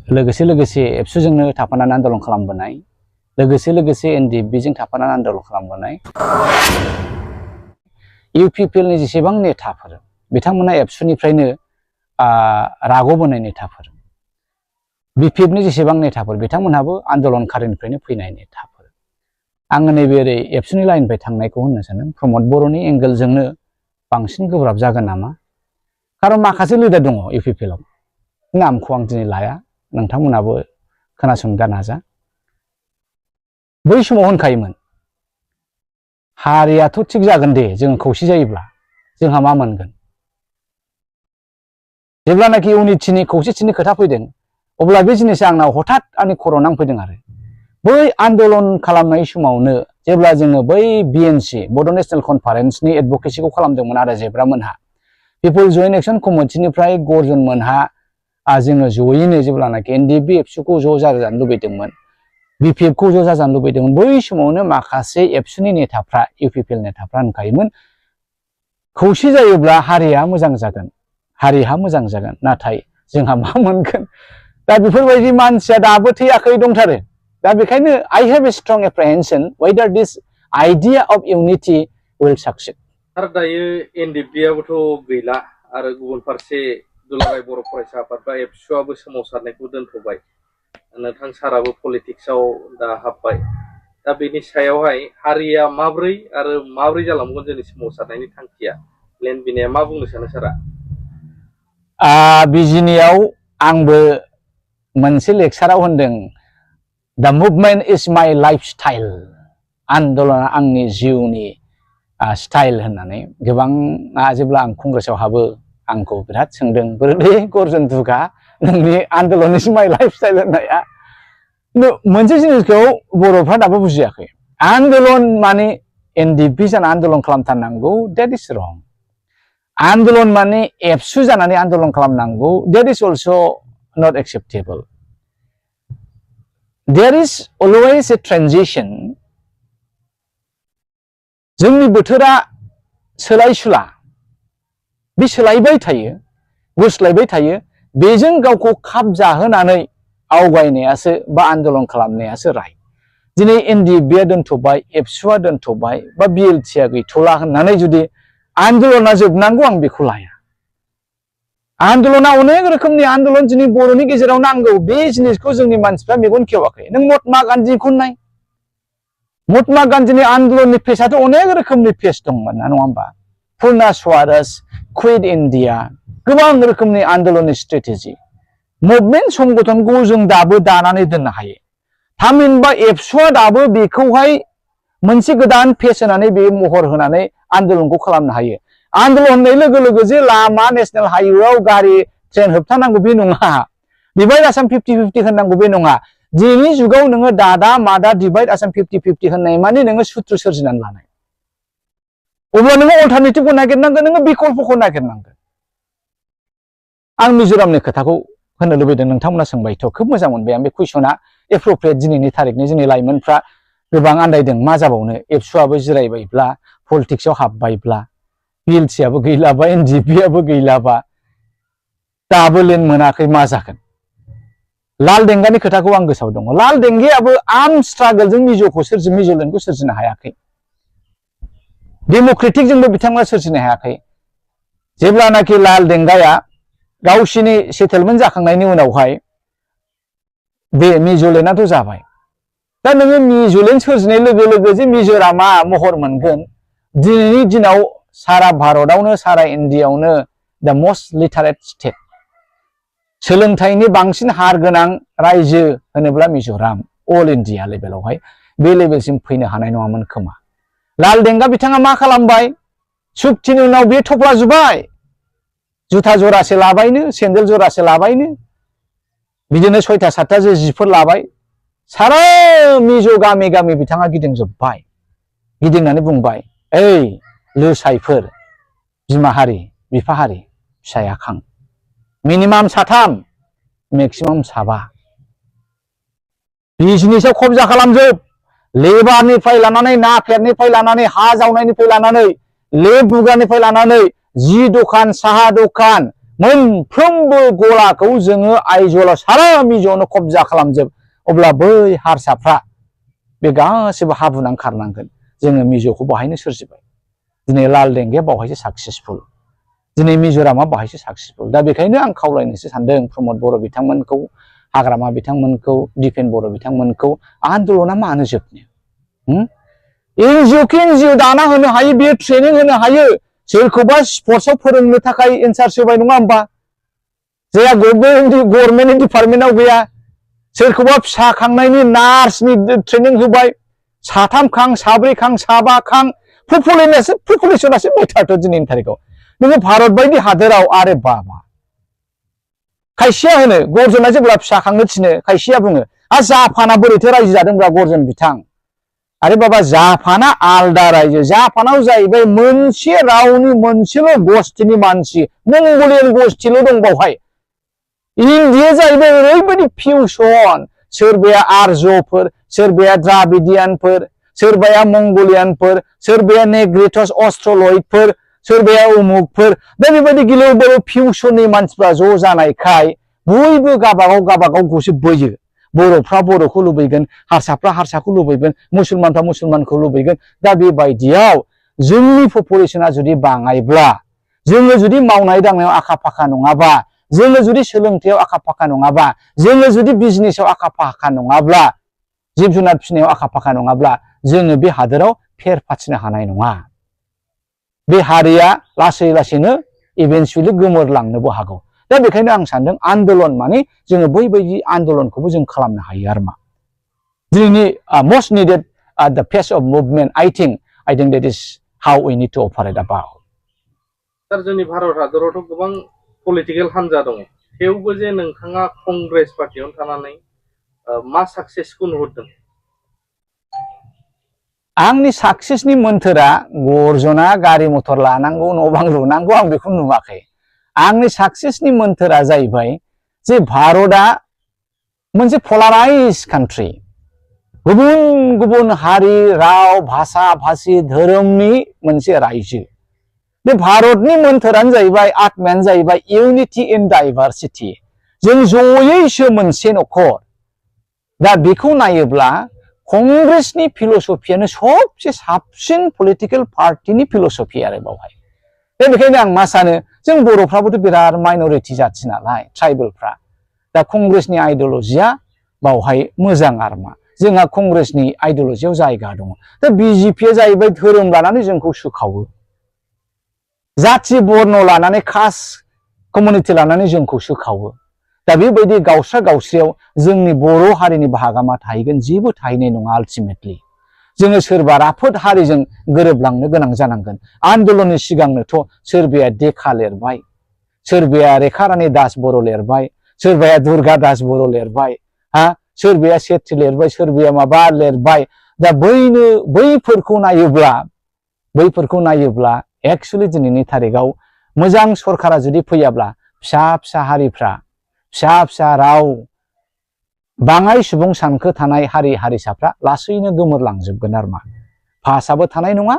लोगोसे लोगोसे एबसुजोंनो थाफानानै आन्दलन खालामबोनाय लोगोसे लोगोसे एनडिएफबिजों थाफानानै आन्दलन खालामबोनाय इउपिपिएलनि जेसेबां नेताफोर बिथांमोना एबसुनिफ्रायनो राग'बोनाय नेताफोर बिपिएफनि जेसेबां नेताफोर बिथांमोनहाबो आन्दलनकारिनिफ्रायनो फैनाय नेताफोर आङो नैबे ओरै एबसुनि लाइननिफ्राय थांनायखौ होननो सानदों प्रमद बर'नि एंगेलजोंनो बांसिन गोब्राब जागोन नामा खारन माखासे लिडार दङ इउपिपिएलआव नामखौ आं दिनै लाया नोंथांमोनाबो खोनासंनो नाजा बै समाव होनखायोमोन हारियाथ' थिग जागोन दे जों खौसे जायोब्ला जोंहा मा मोनगोन जेब्लानाखि इउनिटिनि खौसेथिनि खोथा फैदों अब्ला बे जिनिसा आंनाव हठात आंनि खर'आव नांफैदों आरो बै आन्दलन खालामनाय समावनो जेब्ला जोङो बै बिएनसि बड' नेशनेल कनफारेन्सनि एडभकेसिखौ खालामदोंमोन आरो जेब्रा मोनहा पिपल जयेन्ट एक्सन कमिटिनिफ्राय गर्जन मोनहा जोङो जयैनो जेब्लानाखि एनडिएफबि एबसुखौ ज' जाजानो लुबैदोंमोन बिपिएफखौ ज' जाजानो लुबैदोंमोन बै समावनो माखासे एबसुनि नेताफ्रा इउपिपिएल नेताफ्रा होनखायोमोन खौसे जायोब्ला हारिया मोजां जागोन हारिहा मोजां जागोन नाथाय जोंहा मा मोनगोन दा बेफोरबायदि मानसिया दाबो थैयाखै दंथारो दा बेखायनो I have a strong apprehension whether this idea of unity will succeed आरो दायो एनडिएफबिआबोथ' गैला आरो गुबुन फारसे दुलाराय बर' फरायसा आफाद बा एबसुआबो सोमावसारनायखौ दोनथ'बाय नोंथां साराबो पलिटिक्सआव दा हाबबाय दा बेनि सायावहाय हारिया माब्रै जालांगोन जोंनि सोमावसारनायनि थांखिया प्लेन बिनाया मा बुंनो सानो सारा बिजिनियाव आंबो मोनसे लेक्साराव होनदों दा movement is my life style आन्दलना आंनि जिउनि स्टाइल होननानै गोबां जेब्ला आं कंग्रेसआव हाबो आंखौ बिराद सोंदों बोरै गर्जन दुगा नोंनि आन्दलन इज माइ लाइफ स्टाइल होननाया मोनसे जिनिसखौ बर'फ्रा दाबो बुजियाखै आन्दलन माने एनडिएफबि जाना आन्दलन खालामथारनांगौ डेट इज रं आन्दलन माने एबसु जानानै आन्दलन खालामनांगौ that is also not acceptable there is always a transition जोंनि बोथोरा सोलाय सुला बे सोलायबाय थायो गुस्लायबाय थायो बेजों गावखौ खाब जाहोनानै आवगायनायासो बा आन्दलन खालामनायासो राय दिनै एनडिएफबिआ दोनथ'बाय एबसुआ दोनथ'बाय बा बिएलटिआ गैथ'ला होननानै जुदि आन्दलना जोबनांगौ आं बेखौ लाया आन्दलना अनेक रोखोमनि आन्दलन दिनै बर'नि गेजेराव नांगौ बे जिनिसखौ जोंनि मानसिफ्रा मेगन खेवाखै नों महात्मा गान्धीखौ नाय महात्मा गान्धीनि आन्दलननि फेसआथ' अनेक रोखोमनि फेस दंमोन ना नङा होमबा पुर्ना स्वराज क्विट इन्डिया गोबां रोखोमनि आन्दलननि स्ट्रेटेजि मुभमेन्ट संगठनखौ जों दाबो दानानै दोननो हायो थामहिनबा एबसुआ दाबो बेखौहाय मोनसे गोदान फेस होनानै बे महर होनानै आन्दलनखौ खालामनो हायो आन्दलन होननाय लोगो लोगो जे लामा नेशनेल हाइवेआव गारि ट्रेन होबथानांगौ बे नङा डिभाइड आसाम 50-50 होननांगौ बे नङा दिनैनि जुगाव नोङो दादा मादा डिभाइड आसाम 50-50 होननाय माने नोङो सुथ्रु सोरजिनानै लानाय अब्ला नोङो अल्टारनेटिभखौ नागिरनांगोन नोङो बिकल्पखौ नागिरनांगोन आं मिज'रामनि खोथाखौ होननो लुबैदों नोंथांमोना सोंबायथ' खोब मोजां मोनबाय आं बे कुइसना एप्रोप्रियेट दिनैनि थारिखनि जोंनि लाइमोनफ्रा गोबां आन्दायदों मा जाबावनो एबसुआबो जिरायबायब्ला पलिटिक्सआव हाबबायब्ला बिएलटिआबो गैलाबा एनडिएफबिआबो गैलाबा दाबो लेन्ड मोनाखै मा जागोन लाल देंगानि खोथाखौ आं गोसोआव दङ लाल देंगायाबो आर्म स्ट्रागलजों मिज'लेण्डखौ सोरजिनो हायाखै डेम'क्रेटिकजोंबो बिथांमोना सोरजिनो हायाखै जेब्लानाखि लाल देंगाया गावसिनि सेटेलमेन्ट जाखांनायनि उनावहाय बे मिज'लेण्डआथ' जाबाय दा नोङो मिज'लेण्ड सोरजिनाय लोगो लोगो जे मिज'रामा महर मोनगोन दिनैनि दिनाव सारा भारतआवनो सारा इन्डियायावनो द मस्ट लिटारेट स्टेट सोलोंथाइनि बांसिन हार गोनां रायजो होनोब्ला मिज'राम अल इन्डिया लेभेलावहाय बे लेभेलसिम फैनो हानाय नङामोन खोमा लाल देंगा बिथाङा मा खालामबाय सुक्तिनि उनाव बे थफ्ला जुबाय जुथा जरासे लाबायनो सेन्देल जरासे लाबायनो बिदिनो 6-7टा जे जिफोर लाबाय सारा मिज' गामि गामि बिथाङा गिदिंजोब्बाय गिदिंनानै बुंबाय ओइ लोसाइफोर बिमा हारि बिफा हारि फिसाया खां मिनिमाम 3 मेक्सिमाम 7 बिजनेसआव कब्जा खालामजोब लेबारनिफ्राय लानानै नाफेरनिफ्राय लानानै हा जावनायनिफ्राय लानानै लेब बुगानिफ्राय लानानै जि दखान साहा दखान मोनफ्रोमबो गलाखौ जोङो आइजोआव सारा मिजोआवनो कब्जा खालामजोब अब्ला बै हारसाफ्रा बे गासिबो हाबुनां खारनांगोन जोङो मिजोखौ बाहायनो सोरजिबाय दिनै लालदेंगिया बावहायसो साक्सेसफुल दिनै मिजोरामा बाहायसो साक्सेसफुल दा बेखायनो आं खावलायनोसो सानदों प्रमद बर' बिथांमोनखौ हाग्रामा बिथांमोनखौ दिपेन बर' बिथांमोनखौ आन्दलना मानो जोबनो एनजिअखौ एनजिअ दाना होनो हायो बेयो ट्रेनिं होनो हायो सोरखौबा स्पर्ट्सआव फोरोंनो थाखाय इनचार्ज होबाय नङा होमबा जायहा गभर्नमेन्टनि डिपार्टमेन्टआव गैया सोरखौबा फिसा खांनायनि नार्सनि ट्रेनिं होबाय साथाम खां साब्रै खां साबा खां पपुलेसनासो मैथाथ' दिनैनि थारिखआव नोङो भारत बायदि हादोराव आरे बाबा खायसेया होनो गर्जना जेब्ला फिसा खांनो थिनो खायसेया बुङो जापाना बोरैथो रायजो जादोंब्ला गर्जन बिथां आरे बाबा जापाना आलदा रायजो जापानाव जाहैबाय मोनसे रावनि मोनसेल' गस्थिनि मानसि मंगलियान गस्थिल' दं बावहाय इन्डिया जाहैबाय ओरैबायदि फिउसन सोरबाया आर्यफोर सोरबाया द्राबिडियानफोर सोरबाया मंगलियानफोर सोरबाया नेग्रिटस अस्ट्रलइडफोर सोरबाया उमुकफोर दा बेबायदि गिलु बालु फिउसननि मानसिफ्रा ज' जानायखाय बयबो गाबागावखौसो बोयो बर'फ्रा बर'खौ लुबैगोन हारसाफ्रा हारसाखौ लुबैगोन मुसलमानफ्रा मुसलमानखौ लुबैगोन दा बेबायदियाव जोंनि पपुलेसना जुदि बाङायब्ला जोङो जुदि मावनाय दांनायाव आखा फाखा नङाबा जोङो जुदि सोलोंथायाव आखा फाखा नङाबा जोङो जुदि बिजनेसाव आखा फाखा नङाब्ला जिब जुनार फिसिनायाव आखा फाखा नङाब्ला जोङो बे हादोराव फेर फाथिनो हानाय नङा बे हारिया लासै लासैनो इभेन्चुवेलि गोमोरलांनोबो हागौ दा बेखायनो आं सानदों आन्दलन माने जोङो बैबायदि आन्दलनखौबो जों खालामनो हायो आरो मा दिनैनि most needed at the pace of movement I think that is how we need to operate about सार जोंनि भारत हादरावथ' गोबां पलिटिकेल हान्जा दङ थेवबो जे नोंथाङा कंग्रेस पार्टियावनो थानानै मा साक्सेसखौ नुहुरदों आंनि साक्सेसनि मोन्थोरा गर्जना गारि मथर लानांगौ न' बां लुनांगौ आं बेखौ नुवाखै आंनि साक्सेसनि मोन्थोरा जाहैबाय जे भारतआ मोनसे पलाराइज कान्ट्रि गुबुन गुबुन हारि राव भाषा भाषी धोरोमनि मोनसे रायजो बे भारतनि मोन्थोरानो जाहैबाय आत्मायानो जाहैबाय इउनिटि इन डाइभारसिटि जों जयैसो मोनसे न'खर दा बेखौ नायोब्ला कंग्रेसनि फिलसफियानो सबसे साबसिन पलिटिकेल पार्टिनि फिलसफि आरो बावहाय दा बेखायनो आं मा सानो जों बर'फ्राबोथ' बिराद माइनरिटि जाथि नालाय ट्राइबेलफ्रा दा कंग्रेसनि आइडिअलजिया बावहाय मोजां आरो मा जोंहा कंग्रेसनि आइडिअलजियाव जायगा दङ दा बिजेपिया जाहैबाय धोरोम लानानै जोंखौ सोखावो जाथि बर्न लानानै कास्ट कमिउनिटि लानानै जोंखौ सोखावो दा बेबायदि गावस्रा गावस्रियाव जोंनि बर' हारिनि बाहागोआ थाहैगोन जेबो थाहैनाय नङा आल्टिमेटलि जोङो सोरबा राफोद हारिजों गोरोबलांनो गोनां जानांगोन आन्दलननि सिगांनोथ' सोरबाया देखा लिरबाय सोरबाया रेखा रानि दास बर' लिरबाय सोरबाया दुर्गा दास बर' लिरबाय सोरबाया सेथि लिरबाय सोरबाया माबा लिरबाय दा बैफोरखौ नायोब्ला एक्चुअलि दिनैनि थारिखआव मोजां सरकारा जुदि फैयाब्ला फिसा फिसा हारिफ्रा फिसा फिसा राव बाङाय सुबुं सानखो थानाय हारि हारिसाफ्रा लासैनो गोमोरलांजोबगोन आरो मा भाषाबो थानाय नङा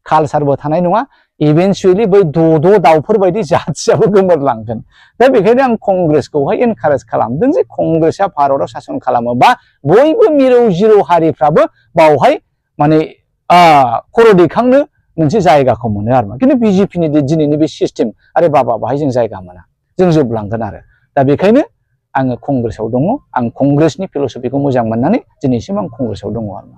कालसारबो थानाय नङा इभेन्चुवेलि बै द' दाउफोर बायदि जाथियाबो गोमोरलांगोन दा बेखायनो आं कंग्रेसखौहाय एनकारेज खालामदों जे कंग्रेसआ भारताव सासन खालामोबा बयबो मिरौ जिरौ हारिफ्राबो बावहाय माने खर' दैखांनो मोनसे जायगाखौ मोनो आरो मा खिन्थु बिजेपिनि दिनैनि बे सिस्टेम आरो बाबा बाहाय जों जायगा मोना जों जोबलांगोन आरो दा बेखायनो आङो कंग्रेसआव दङ आं कंग्रेसनि फिलसफिखौ मोजां मोननानै दिनैसिम आं कंग्रेसआव दङ आरो